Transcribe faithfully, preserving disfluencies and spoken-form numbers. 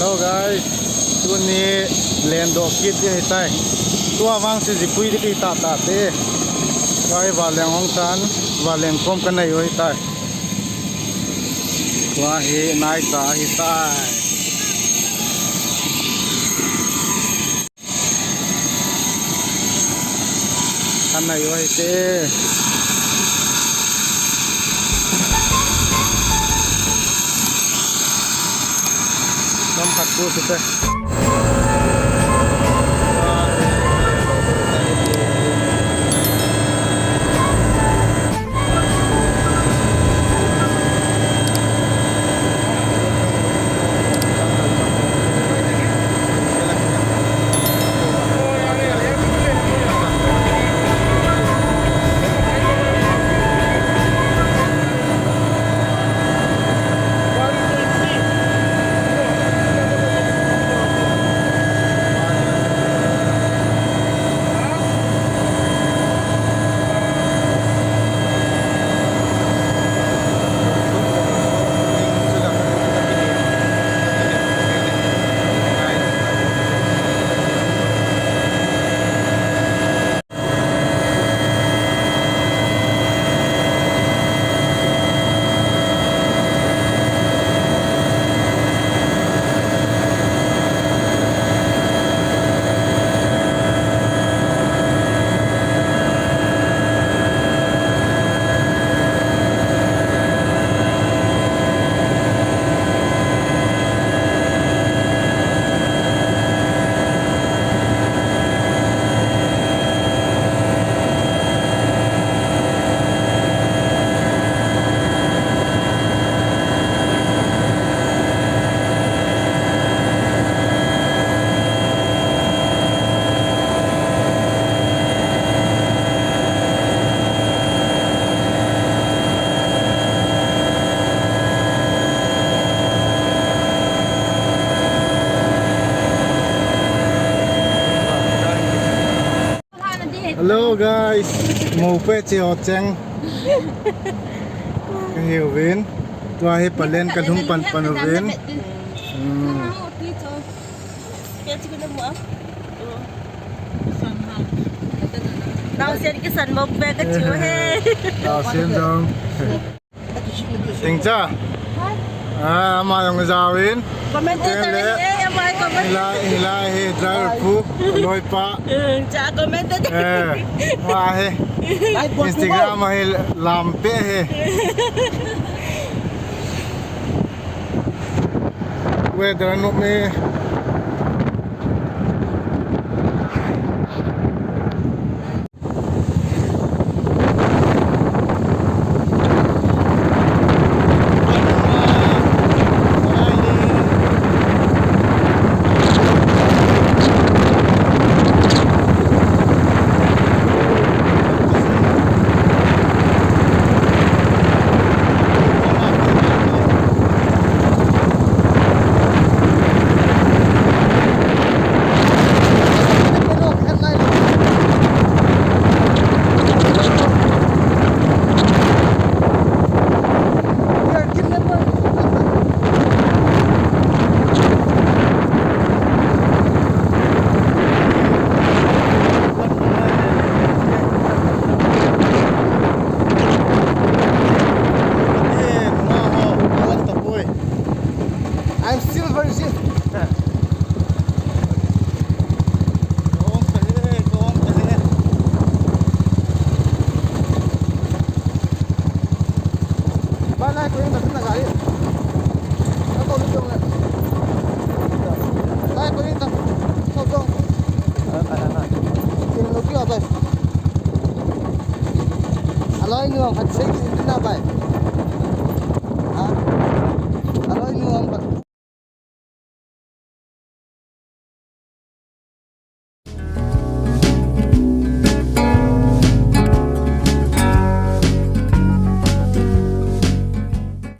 Hello guys, tuni lendoh kit ding ahitai. Tua vang chu jipui ding kitah tah te. Tua hi Vanleng hung tan, Vanleng kom kanei u ahitai. Tua hi nai ta ahitai. Kanei u ahite. Chomkhat pu sute. Hello guys, mou pe che o cheng. Kahiuvin. Tua hi palen kalhung pan pan uvin. Hmm. Naosen kisan mou pe kachi u he. Naosen dong. Tingcha. Ah, ama jong jaovin. Commentator le. Eh, ama commentator. Hilai, hilai hi driver pu, loipa. Eh, cha commentator. Eh, ama hi. Instagram a hi lampi hi. Weather nom e. I'm still virgin. Aloi nuang khat sei kit na bai.